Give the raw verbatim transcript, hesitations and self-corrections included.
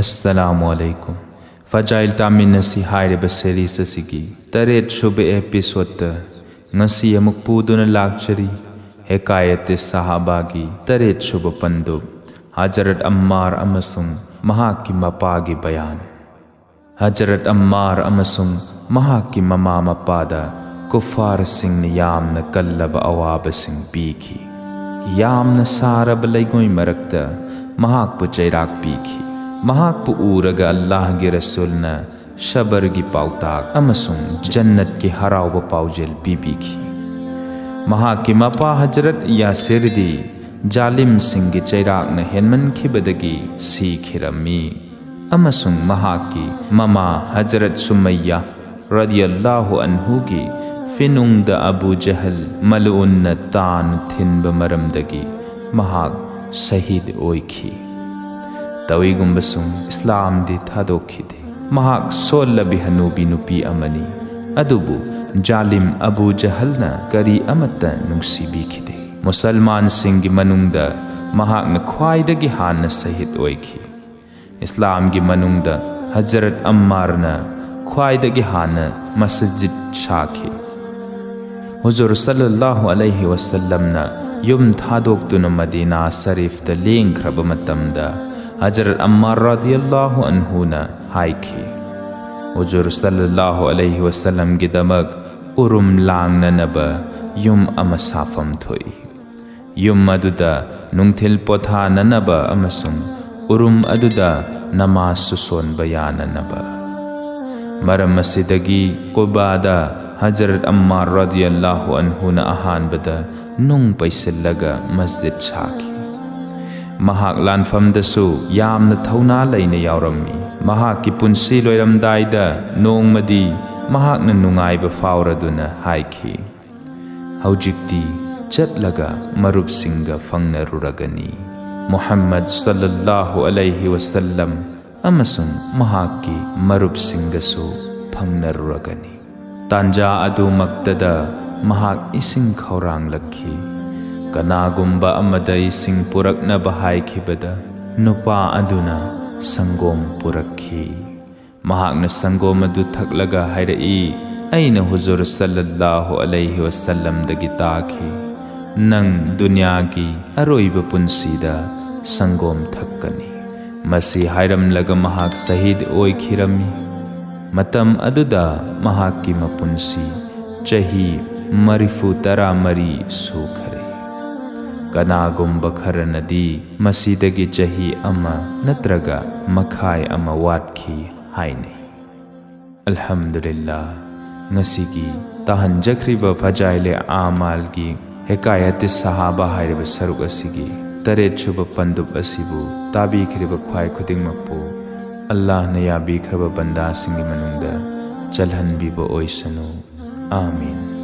ꯑꯁꯂꯥꯃꯨ ꯑꯂꯩꯀꯨꯝ꯫ ꯐꯖꯥꯏꯜ ꯇꯥꯃꯤꯟꯅꯁꯤ ꯍꯥꯏꯔꯤꯕ ꯁꯦꯔꯤꯁ ꯑꯁꯤꯒꯤ ꯇꯔꯦꯠ ꯁꯨꯕ ꯑꯦꯄꯤꯁꯣꯗꯇ ꯉꯁꯤ ꯑꯃꯨꯛ ꯄꯨꯗꯨꯅ ꯂꯥꯛꯆꯔꯤ꯫ ꯍꯦꯀꯥꯌꯠ ꯁꯍꯥꯕꯥꯒꯤ ꯇꯔꯦꯠ ꯁꯨꯕ ꯄꯟꯗꯨꯞ, ꯍꯖꯔꯠ ꯑꯝꯃꯥꯔ ꯑꯃꯁꯨꯡ ꯃꯍꯥꯛꯀꯤ ꯃꯄꯥꯒꯤ ꯕꯌꯥꯟ꯫ ꯍꯖꯔꯠ ꯑꯝꯃꯥꯔ ꯑꯃꯁꯨꯡ ꯃꯍꯥꯛꯀꯤ ꯃꯃꯥ ꯃꯄꯥꯗ ꯀꯨꯐꯥꯔꯁꯤꯡꯅ ꯌꯥꯝꯅ ꯀꯜꯂꯕ ꯑꯋꯥꯕꯁꯤꯡ ꯄꯤꯈꯤ꯫ ꯌꯥꯝꯅ ꯁꯥꯔꯕ ꯂꯩꯉꯣꯏ ꯃꯔꯛꯇ ꯃꯍꯥꯛꯄꯨ ꯆꯩꯔꯥꯛ ꯄꯤꯈꯤ꯫ ꯃꯍꯥꯛꯄꯨ ꯎꯔꯒ ꯑꯜꯂꯥꯍꯒꯤ ꯔꯁꯨꯜꯅ ꯁꯕꯔꯒꯤ ꯄꯥꯎꯇꯥꯛ ꯑꯃꯁꯨꯡ ꯖꯟꯅꯠꯀꯤ ꯍꯔꯥꯎꯕ ꯄꯥꯎꯖꯦꯜ ꯄꯤꯕꯤꯈꯤ꯫ ꯃꯍꯥꯛꯀꯤ ꯃꯄꯥ ꯍꯖꯔꯠ ꯌꯥꯁꯤꯔꯗꯤ ꯖꯥꯂꯤꯝꯁꯤꯡꯒꯤ ꯆꯩꯔꯥꯛꯅ ꯍꯦꯟꯃꯟꯈꯤꯕꯗꯒꯤ ꯁꯤꯈꯤꯔꯝꯃꯤ, ꯑꯃꯁꯨꯡ ꯃꯍꯥꯛꯀꯤ ꯃꯃꯥ ꯍꯖꯔꯠ ꯁꯨꯃꯩꯌꯥ ꯔꯗꯤꯌꯜꯂꯥꯍꯨ ꯑꯟꯍꯨꯒꯤ ꯐꯤꯅꯨꯡꯗ ꯑꯕꯨ ꯖꯍꯜ ꯃꯂꯎꯟꯅ ꯇꯥꯟ ꯊꯤꯟꯕ ꯃꯔꯝꯗꯒꯤ ꯃꯍꯥꯛ ꯁꯍꯤꯗ ꯑꯣꯏꯈꯤ꯫ ꯇꯧꯏꯒꯨꯝꯕꯁꯨꯡ ꯏꯁꯂꯥꯝꯗꯤ ꯊꯥꯗꯣꯛꯈꯤꯗꯦ꯫ ꯃꯍꯥꯛ ꯁꯣꯜꯂꯕꯤ ꯍꯅꯨꯕꯤ ꯅꯨꯄꯤ ꯑꯃꯅꯤ, ꯑꯗꯨꯕꯨ ꯖꯥꯂꯤꯝ ꯑꯕꯨ ꯖꯍꯜꯅ ꯀꯔꯤ ꯑꯃꯠꯇ ꯅꯨꯡꯁꯤꯕꯤꯈꯤꯗꯦ꯫ ꯃꯨꯁꯜꯃꯥꯟꯁꯤꯡꯒꯤ ꯃꯅꯨꯡꯗ ꯃꯍꯥꯛꯅ ꯈ꯭ꯋꯥꯏꯗꯒꯤ ꯍꯥꯟꯅ ꯁꯍꯤꯗ ꯑꯣꯏꯈꯤ꯫ ꯏꯁꯂꯥꯝꯒꯤ ꯃꯅꯨꯡꯗ ꯍꯖꯔꯠ ꯑꯝꯃꯥꯔꯅ ꯈ꯭ꯋꯥꯏꯗꯒꯤ ꯍꯥꯟꯅ ꯃꯁꯖꯤꯗ ꯁꯥꯈꯤ꯫ ꯍꯨꯖꯨꯔ ꯁꯜꯂꯜꯂꯥꯍꯨ ꯑꯂꯩꯍꯤ ꯋꯁꯜꯂꯝꯅ ꯌꯨꯝ ꯊꯥꯗꯣꯛꯇꯨꯅ ꯃꯗꯤꯅꯥ ꯁꯔꯤꯐꯇ ꯂꯦꯡꯈ꯭ꯔꯕ ꯃꯇꯝꯗ, ꯍꯖꯔꯠ ꯑꯝꯃꯥꯔ ꯔꯗꯤꯌꯜꯂꯥꯍꯨ ꯑꯟꯍꯨꯅ ꯍꯥꯏꯈꯤ, ꯍꯨꯖꯨꯔ ꯁꯜꯂꯜꯂꯥꯍꯨ ꯑꯂꯩꯍꯤ ꯋꯁꯜꯂꯝꯒꯤꯗꯃꯛ ꯎꯔꯨꯝ ꯂꯥꯡꯅꯅꯕ ꯌꯨꯝ ꯑꯃ ꯁꯥꯐꯝ ꯊꯣꯛꯏ꯫ ꯌꯨꯝ ꯑꯗꯨꯗ ꯅꯨꯡꯊꯤꯜ ꯄꯣꯊꯥꯅꯅꯕ ꯑꯃꯁꯨꯡ ꯎꯔꯨꯝ ꯑꯗꯨꯗ ꯅꯃꯥꯖꯁꯨ ꯁꯣꯟꯕ ꯌꯥꯅꯅꯕ꯫ ꯃꯔꯝ ꯑꯁꯤꯗꯒꯤ ꯀꯨꯕꯥꯗ ꯍꯖꯔꯠ ꯑꯝꯃꯥꯔ ꯔꯗꯤꯌꯜꯂꯥꯍꯨ ꯑꯟꯍꯨꯅ ꯑꯍꯥꯟꯕꯗ ꯅꯨꯡ ꯄꯩꯁꯤꯜꯂꯒ ꯃꯁꯖꯤꯗ ꯁꯥꯈꯤ꯫ ꯃꯍꯥꯛ ꯂꯥꯟꯐꯝꯗꯁꯨ ꯌꯥꯝꯅ ꯊꯧꯅꯥ ꯂꯩꯅ ꯌꯥꯎꯔꯝꯃꯤ꯫ ꯃꯍꯥꯛꯀꯤ ꯄꯨꯟꯁꯤ ꯂꯣꯏꯔꯝꯗꯥꯏꯗ ꯅꯣꯡꯃꯗꯤ ꯃꯍꯥꯛꯅ ꯅꯨꯡꯉꯥꯏꯕ ꯐꯥꯎꯔꯗꯨꯅ ꯍꯥꯏꯈꯤ, "ꯍꯧꯖꯤꯛꯇꯤ ꯆꯠꯂꯒ ꯃꯔꯨꯞꯁꯤꯡꯒ ꯐꯪꯅꯔꯨꯔꯒꯅꯤ꯫ ꯃꯨꯍꯝꯃꯗ ꯁꯜꯂꯜꯂꯥꯍꯨ ꯑꯂꯩꯍꯤ ꯋꯁꯜꯂꯝ ꯑꯃꯁꯨꯡ ꯃꯍꯥꯛꯀꯤ ꯃꯔꯨꯞꯁꯤꯡꯒꯁꯨ ꯐꯪꯅꯔꯨꯔꯒꯅꯤ꯫" ꯇꯥꯟꯖꯥ ꯑꯗꯨꯃꯛꯇꯗ ꯃꯍꯥꯛ ꯏꯁꯤꯡ ꯈꯧꯔꯥꯡꯂꯛꯈꯤ꯫ ꯀꯅꯥꯒꯨꯝꯕ ꯑꯃꯗ ꯏꯁꯤꯡ ꯄꯨꯔꯛꯅꯕ ꯍꯥꯏꯈꯤꯕꯗ, ꯅꯨꯄꯥ ꯑꯗꯨꯅ ꯁꯪꯒꯣꯝ ꯄꯨꯔꯛꯈꯤ꯫ ꯃꯍꯥꯛꯅ ꯁꯪꯒꯣꯝ ꯑꯗꯨ ꯊꯛꯂꯒ ꯍꯥꯏꯔꯛꯏ, "ꯑꯩꯅ ꯍꯨꯖꯨꯔ ꯁꯜꯂꯜꯂꯥꯍꯨ ꯑꯂꯩꯍꯤ ꯋꯁꯜꯂꯝꯗꯒꯤ ꯇꯥꯈꯤ, ꯅꯪ ꯗꯨꯅꯤꯌꯥꯒꯤ ꯑꯔꯣꯏꯕ ꯄꯨꯟꯁꯤꯗ ꯁꯪꯒꯣꯝ ꯊꯛꯀꯅꯤ"꯫ ꯃꯁꯤ ꯍꯥꯏꯔꯝꯂꯒ ꯃꯍꯥꯛ ꯁꯍꯤꯗ ꯑꯣꯏꯈꯤꯔꯝꯃꯤ꯫ ꯃꯇꯝ ꯑꯗꯨꯗ ꯃꯍꯥꯛꯀꯤ ꯃꯄꯨꯟꯁꯤ ꯆꯍꯤ ꯃꯔꯤꯐꯨ ꯇꯔꯥꯃꯔꯤ ꯁꯨꯈꯔꯦ꯫ ꯀꯅꯥꯒꯨꯝꯕ ꯈꯔꯅꯗꯤ ꯃꯁꯤꯗꯒꯤ ꯆꯍꯤ ꯑꯃ ꯅꯠꯇ꯭ꯔꯒ ꯃꯈꯥꯏ ꯑꯃ ꯋꯥꯠꯈꯤ ꯍꯥꯏꯅꯩ꯫ ꯑꯜꯍꯝꯗꯨꯂꯤꯜꯂꯥ, ꯉꯁꯤꯒꯤ ꯇꯥꯍꯟꯖꯈ꯭ꯔꯤꯕ ꯐꯖꯥꯏꯂꯦ ꯑꯥꯃꯥꯜꯒꯤ ꯍꯦꯀꯥꯌꯥꯇꯦ ꯁꯍꯥꯕꯥ ꯍꯥꯏꯔꯤꯕ ꯁꯔꯨꯛ ꯑꯁꯤꯒꯤ ꯇꯔꯦꯠꯁꯨꯕ ꯄꯟꯗꯨꯞ ꯑꯁꯤꯕꯨ ꯇꯥꯕꯤꯈ꯭ꯔꯤꯕ ꯈ꯭ꯋꯥꯏ ꯈꯨꯗꯤꯡꯃꯛꯄꯨ ꯑꯜꯂꯥꯍꯅ ꯌꯥꯕꯤꯈ꯭ꯔꯕ ꯕꯟꯗꯥꯁꯤꯡꯒꯤ ꯃꯅꯨꯡꯗ ꯆꯜꯍꯟꯕꯤꯕ ꯑꯣꯏꯁꯅꯨ꯫ ꯑꯥꯃꯤꯟ꯫